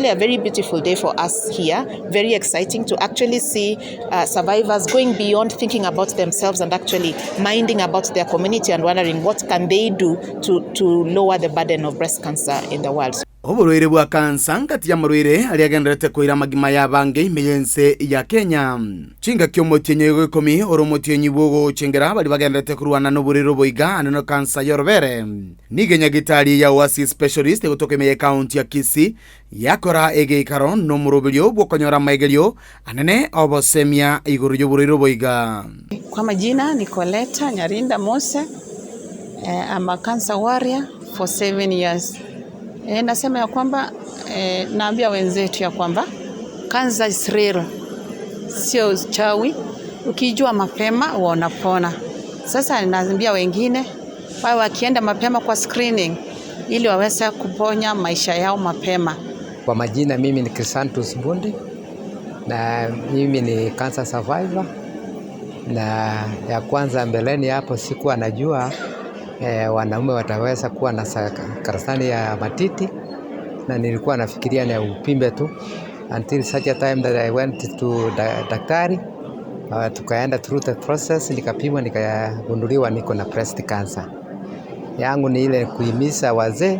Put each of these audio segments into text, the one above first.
A very beautiful day for us here, very exciting to actually see survivors going beyond thinking about themselves and actually minding about their community and wondering what can they do to lower the burden of breast cancer in the world. Oborwaire bwa kansa nkati ya marwaire aria agenderete koira magima ya bange ime ya Kenya. Chinga kio motienyi igo 10 oro motienyi bwogochengera bari bagenderete kurwana n'oborero boiga aneno kansa yorobere. Nige nyagitari ya Oasis Specialist egotoka ime ya county ya Kisii yakora egeikaro n'omoroberio bwokonyora maegerio anene obosemia igoro y'oborero boiga. Kwa majina ni Coletta Nyarinda Mose. I'm a cancer warrior for 7 years. Nasema ya kwamba naambia wenzetu ya kwamba cancer is real, sio chawi. Ukijua mapema wanapona. Sasa naambia wengine wawe wakienda mapema kwa screening ili waweze kuponya maisha yao mapema. Kwa majina mimi ni Crisantus Bundi na mimi ni cancer survivor, na ya kwanza mbeleni hapo sikuwa najua wanaume wataweza kuwa na saratani ya matiti, na nilikuwa nafikiria ni uvimbe tu until such a time that I went to daktari, tukaenda through the process, nikapimwa, nikagunduliwa niko na breast cancer. Yangu ni ile kuhimiza wazee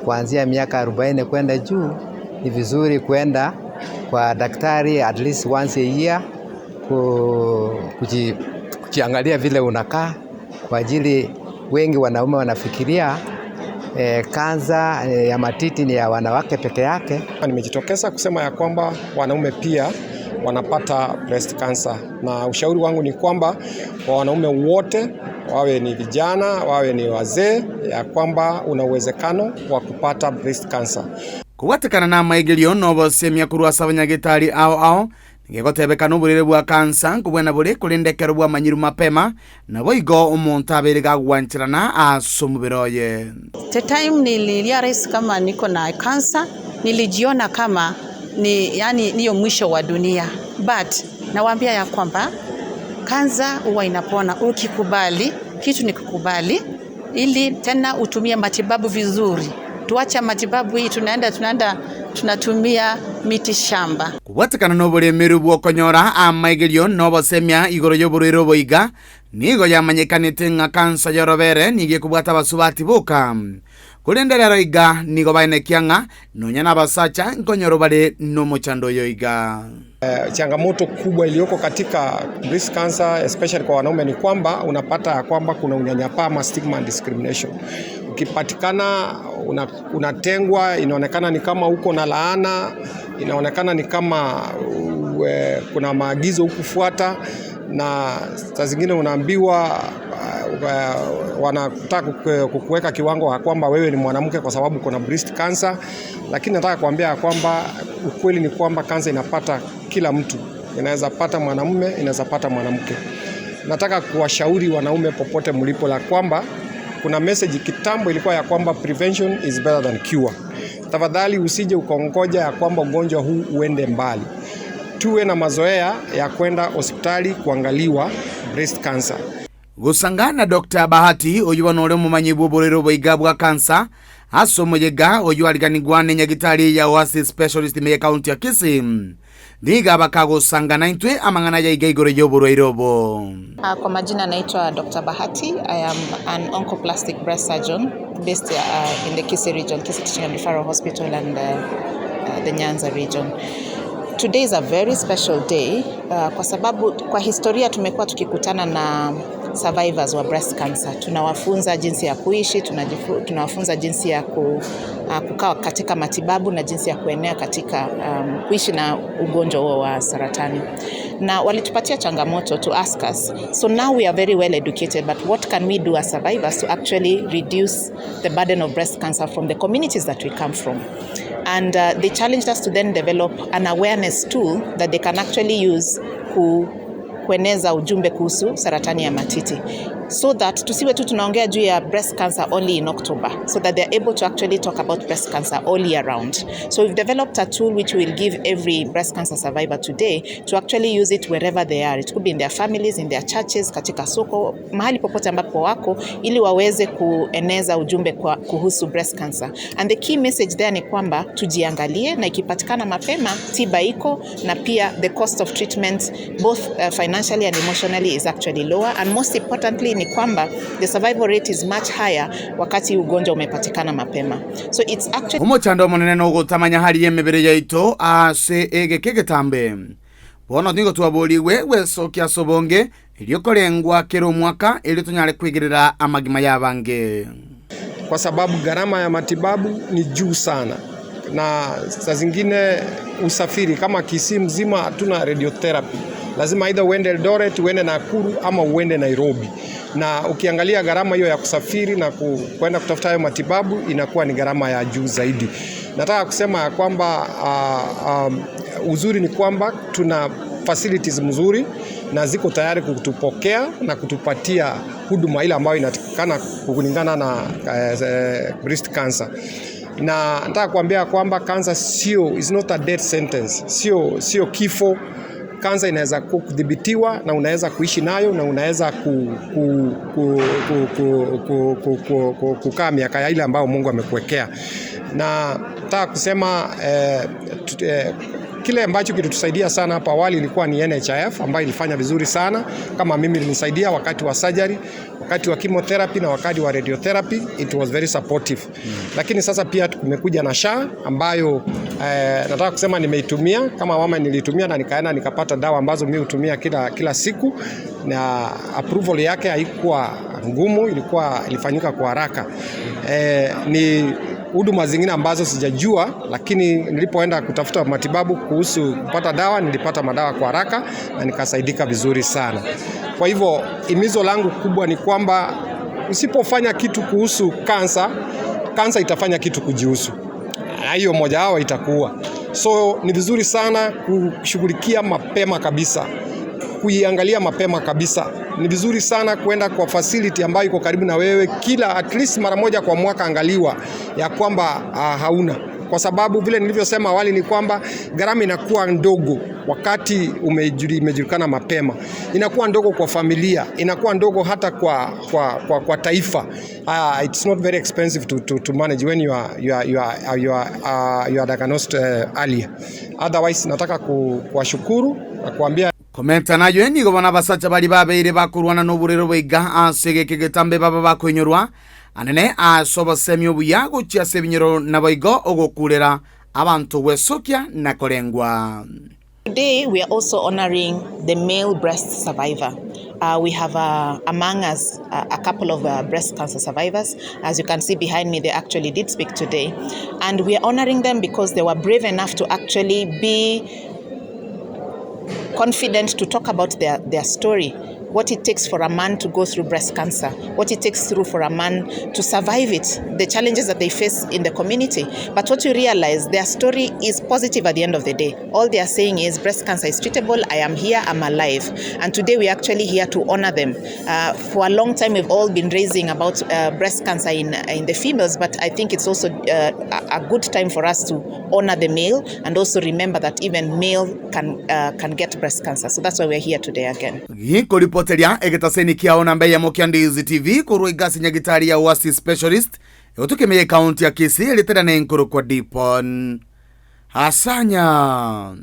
kuanzia miaka 40 kwenda juu, ni vizuri kwenda kwa daktari at least once a year kujiangalia vile unakaa, kwa ajili wengi wanaume wanafikiria kansa ya matiti ni ya wanawake peke yake. Nimejitokeza kusema ya kwamba wanaume pia wanapata breast cancer, na ushauri wangu ni kwamba kwa wanaume wote, wawe ni vijana, wawe ni wazee, ya kwamba una uwezekano wa kupata breast cancer. Kobwatekana na amaigerio nobosemia korwa ase abanyagitari ao ao nigegotebekana oborere bwa kansa nkobwena bore korende bwa manyiru mapema nabo igo omonto abere gagwancherana ase omobere oye. The time nilirealize kama niko na cancer, nilijiona kama ni yani niyo mwisho wa dunia, but nawaambia ya kwamba kansa huwa inapona ukikubali. Kitu ni kukubali, ili tena utumie matibabu vizuri. Tuache matibabu hii, tunaenda tunatumia miti shamba. Kobwatekana na oboremeri bwokonyora amaigerio nobosemia igoro y'oborwaire oboiga nigo yamanyekanete ng'a kansa yorobere nigo ekobwata abasubati boka korende rero iga nigo baenekia ng'a nonya na abasacha nkonyoro bare nomochando oyo iga. Changamoto kubwa iliyoko katika breast cancer especially kwa wanaume ni kwamba unapata ya kwamba kuna unyanyapaa ama stigma and discrimination. Ukipatikana unatengwa, inaonekana ni kama uko na laana, inaonekana ni kama kuna maagizo hukufuata, na saa zingine unaambiwa wanataka kukuweka kiwango ya kwamba wewe ni mwanamke kwa sababu kuna breast cancer, lakini nataka kuambia ya kwamba ukweli ni kwamba kansa inapata kila mtu, inaweza pata mwanamume, inaweza pata mwanamke. Nataka kuwashauri wanaume popote mlipo la kwamba kuna message kitambo ilikuwa ya kwamba prevention is better than cure. Tafadhali usije ukaongoja ya kwamba ugonjwa huu uende mbali. Tuwe na mazoea ya kwenda hospitali kuangaliwa breast cancer. Gusanga na Dr. Bahati oyu bono ore omomanyi bwa oborwaire oboiga bwa kansa ase omoyega oyu ariganigwa ne nyagitari ya Oasis Specialist ime county ya Kisii niga bakagusanga intwe amang'ana yaiga igoro ya oborwaire obo. Kwa majina naitwa Dr. Bahati. I am an oncoplastic breast surgeon based in the Kisii region, Kisii Teaching and Referral Hospital and the Nyanza region. Today is a very special day kwa sababu kwa historia tumekuwa tukikutana na survivors wa breast cancer. Tunawafunza jinsi ya kuishi, tunawafunza jinsi ya kukaa katika matibabu na jinsi ya kuenea katika kuishi na ugonjwa huo wa saratani. Na walitupatia changamoto to ask us. So now we are very well educated, but what can we do as survivors to actually reduce the burden of breast cancer from the communities that we come from? And they challenged us to then develop an awareness tool that they can actually use kueneza ujumbe kuhusu saratani ya matiti. So that tusiwe tu tunaongea juu ya breast cancer only in October, so that they're able to actually talk about breast cancer all year round. So we've developed a tool which will give every breast cancer survivor today to actually use it wherever they are. It could be in their families, in their churches, katika soko, mahali popote ambapo wako, ili waweze kueneza ujumbe kuhusu breast cancer. And the key message there ni kwamba tujiangalie, na ikipatikana mapema tiba iko, na pia the cost of treatment, both financially and emotionally, is actually lower. And most importantly ni kwamba the survival rate is much higher wakati ugonjwa umepatikana mapema. So it's actually Omochando omonene nogotamanya hari emebere yaito ase egeke getambe. Bono nigo twaboriwe gwesokia sobonge eriokorengwa kero omwaka erio tonyare kwigerera amagima yabange. Kwa sababu gharama ya matibabu ni juu sana, na saa zingine usafiri, kama Kisii mzima hatuna radiotherapy, lazima either uende Eldoret, uende Nakuru ama uende Nairobi, na ukiangalia gharama hiyo ya kusafiri na kwenda kutafuta hayo matibabu inakuwa ni gharama ya juu zaidi. Nataka kusema ya kwamba uzuri ni kwamba tuna facilities mzuri na ziko tayari kutupokea na kutupatia huduma ile ambayo inatakikana kulingana na breast cancer. Na nataka kuambia kwamba cancer sio, is not a death sentence, sio kifo. Kansa inaweza kudhibitiwa na unaweza kuishi nayo na unaweza kukaa miaka ya ile ambayo Mungu amekuwekea. Na nataka kusema kile ambacho kilitusaidia sana hapo awali ilikuwa ni NHIF ambayo ilifanya vizuri sana. Kama mimi ilinisaidia wakati wa surgery, wakati wa chemotherapy na wakati wa radiotherapy, it was very supportive. Lakini sasa pia kumekuja na SHA ambayo nataka kusema nimeitumia kama mama, nilitumia na nikaenda nikapata dawa ambazo mimi hutumia kila siku, na approval yake haikuwa ngumu, ilifanyika kwa haraka. Ni huduma zingine ambazo sijajua, lakini nilipoenda kutafuta matibabu kuhusu kupata dawa, nilipata madawa kwa haraka na nikasaidika vizuri sana. Kwa hivyo himizo langu kubwa ni kwamba usipofanya kitu kuhusu kansa, kansa itafanya kitu kujihusu, na hiyo moja wao itakuwa. So ni vizuri sana kushughulikia mapema kabisa, kuiangalia mapema kabisa. Ni vizuri sana kwenda kwa facility ambayo iko karibu na wewe, kila at least mara moja kwa mwaka, angaliwa ya kwamba hauna, kwa sababu vile nilivyosema awali ni kwamba gharama inakuwa ndogo wakati imejulikana mapema, inakuwa ndogo kwa familia, inakuwa ndogo hata kwa taifa. It's not very expensive to manage when you are diagnosed earlier. Otherwise nataka kuwashukuru na kuambia Komenta nayo nigo bona abasacha bari babeire bakorwana n'oborero bwaiga ase geke getambe baba bakoinyorwa anene ase obosemi obuya gochia ase ebinyoro nabo ogokurera abanto gwesokia na korengwa. Today, we are also honoring the male breast survivor. We have among us a couple of breast cancer survivors. As you can see behind me, they actually did speak today. And we are honoring them because they were brave enough to actually be confident to talk about their story, what it takes for a man to go through breast cancer, what it takes through for a man to survive it, the challenges that they face in the community. But what you realize, their story is positive at the end of the day. All they are saying is breast cancer is treatable, I am here, I'm alive. And today we're actually here to honor them. For a long time, we've all been raising about breast cancer in the females, but I think it's also a good time for us to honor the male and also remember that even male can get breast cancer. So that's why we're here today again. Gikoripoteria egetaseni kiao namba ya Mokia Ndizi TV korwa igasi nyagitari ya Wasi Specialist egotukemeye kaunti ya Kisii elitera ne nkuru kwa Dipon Hasanya.